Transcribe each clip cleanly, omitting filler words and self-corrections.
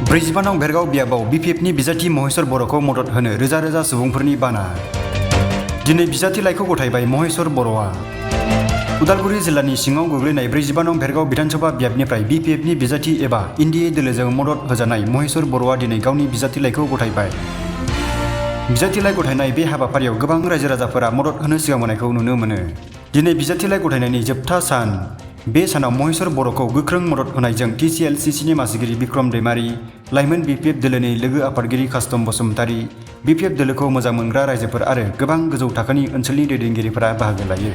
45 नं भेरगाव बियाबाव बिपिएफनि बिजाथि महेश्वर बर'खौ मदद होनो रोजा रोजा सुबुंफोरनि बाना। दिनै बिजाथि लाइखौ गथायबाय महेश्वर बर'आ। उदालगुरि जिल्लानि सिङाव गोग्लैनाय 45 नं भेरगाव बिधानसभा बियाबनिफ्राय बिपिएफनि बिजाथि एबा एनडिए दोलोजों मदद होजानाय महेश्वर बर'आ दिनै गावनि बिजाथि लाइखौ गथायबाय। बिजाथि लाइ गथायनाय बे हाबाफारियाव गोबां रायजो राजाफोरा मदद होनो सिगांबोनायखौ नुनो मोनो। दिनै बिजाथि लाइ गथायनायनि जोबथा सान। बे सानाव महेश्वर बर'खौ गोख्रों मदद होनायजों टिसिएलसिसिनि मासिगिरि बिक्रम दैमारी, लाइमोन बिपिएफ दोलोनि लोगो आफादगिरि कास्तम बसुमतारी, बिपिएफ दोलोखौ मोजां मोनग्रा रायजोफोर आरो गोबां गोजौ थाखोनि ओनसोलनि दैदेनगिरिफोरा बाहागो लायो।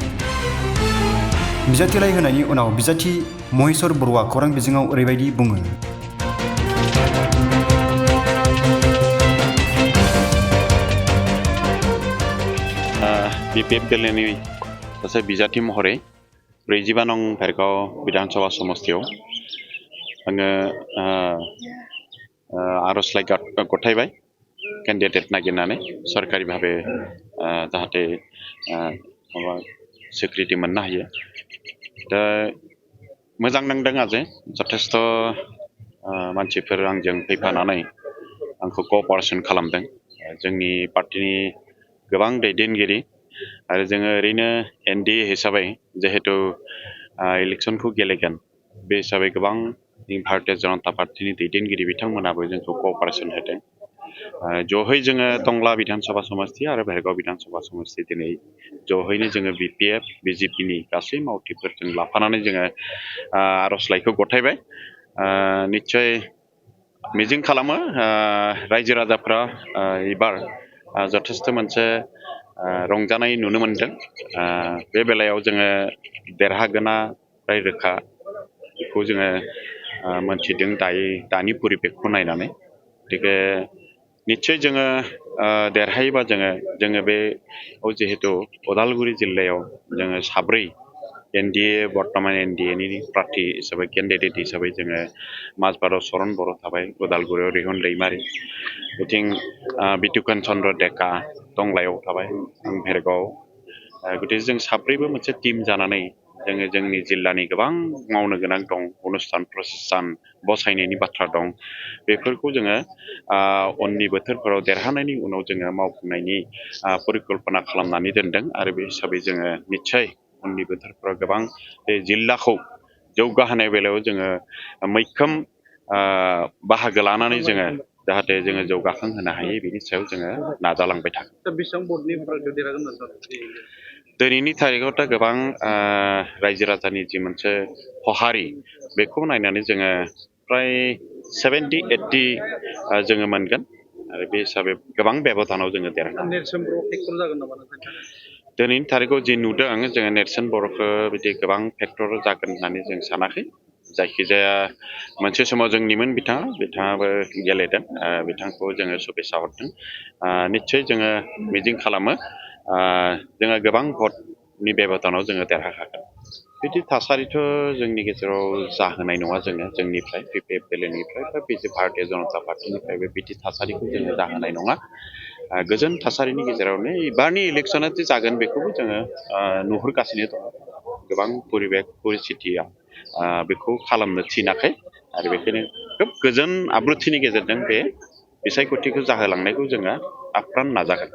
बिजाथि लाइ होनायनि उनाव बिजाथि महेश्वर बर'आ खौरां बिजोङाव ओरैबायदि बुङो। बिपिएफ दोलोनि सासे बिजाथि महरै 45 नं भेरगाव बिधानसभा समस्तियाव आङो आर'जलाइ गथायबाय केन्डिडेट नागिरनानै सरकारि भाबे जाहाथे स्वीकृति मोननो हायो। दा मोजां नांदों आरो जथेस्थ' मानसिफोर आंजों फैफानानै आंखौ क'अपारेसन खालामदों। जोंनि पार्टिनि गोबां दैदेनगिरि आरो जोङो ओरैनो एनडिए हिसाबै जिहेतु इलेक्सनखौ गेलेगोन बे हिसाबै गोबां भारतीय जनता पार्टिनि दैदेनगिरि बिथांमोनाबो जोंखौ क'अपारेसन होदों। ज'है जोङो टंला बिधानसभा समस्ति आरो भेरगाव बिधानसभा समस्ति दिनै ज'हैनो जोङो बिपिएफ बिजेपिनि गासै मावथिफोरजों लाफानानै जोङो आर'जलाइखौ गथायबाय। निस्सय मिजिं खालामो रायजो राजाफ्रा एबार जथेस्थ' मोनसे रंजानाय नुनो मोनदों। बे बेलायाव जोङो देरहागोना फ्राय रोखा बेखौ जोङो मोनथिदों दानि परिबेकखौ नायनानै। गतिके निस्सय जोङो देरहायोबा जोङो बे जिहेतु उदालगुरि जिल्लायाव जोङो 4 एनडिए बर्तमान एनडिएनि प्रार्थी हिसाबै केन्डिडेट हिसाबै जोङो माजबाराव चरन बर' थाबाय, उदालगुरियाव रिहन दैमारी, बिथिं बितुकेन चन्द्र डेका टंलायाव थाबाय, आं भेरगाव। गतिके जों 4बो मोनसे टीम जानानै जोङो जोंनि जिल्लानि गोबां मावनो गोनां दं, अनुस्थान प्रसेसान बसायनायनि बाथ्रा दं। बेफोरखौ जोङो उननि बोथोरफोराव देरहानायनि उनाव जोङो मावफुंनायनि परिकल्पना खालामनानै दोनदों आरो बे हिसाबै जोङो निस्सय उननि बोथोरफोराव गोबां बे जिल्लाखौ जौगाहोनाय बेलायाव जोङो मैखोम बाहागो लानानै जोङो जाहाथे जोङो जौगाखांहोनो हायो बेनि सायाव जोङो नाजालांबाय थागोन। दिनैनि थारिखआवथ' गोबां रायजो राजानि जि मोनसे हहारि बेखौ नायनानै जोङो फ्राय 70-80 जोङो मोनगोन आरो बे हिसाबै गोबां बेब'धानाव जोङो देरहागोन। दिनैनि थारिखआव जि नुदों जोङो नेरसोन बर'खौ बिदि गोबां फेक्टर जागोन होननानै जों सानाखै। जायखिजाया मोनसे समाव जोंनिमोन बिथाङाबो गेलेदों, बिथांखौ जोङो शुभेच्छा हरदों। निस्सय जोङो मिजिं खालामो जोङो गोबां भटनि बेब'धानाव जोङो देरहाखागोन। बिदि थासारिथ' जोंनि गेजेराव जाहोनाय नङा जोंनिफ्राय बिपिएफ दोलोनिफ्राय बा भारतीय जनता पार्टिनिफ्रायबो बिदि थासारिखौ जोङो जाहोनाय नङा। गोजोन थासारिनि गेजेरावनो एबारनि इलेक्सना जे जागोन बेखौबो जोङो नुहुरगासिनो दङ। गोबां परिबेक परिस्थितिया बेखौ खालामनो थिनाखै आरो बेखायनो खोब गोजोन आब्रुथिनि गेजेरजों बे बिसायख'थिखौ जाहोलांनायखौ जोङो आप्रान नाजागोन।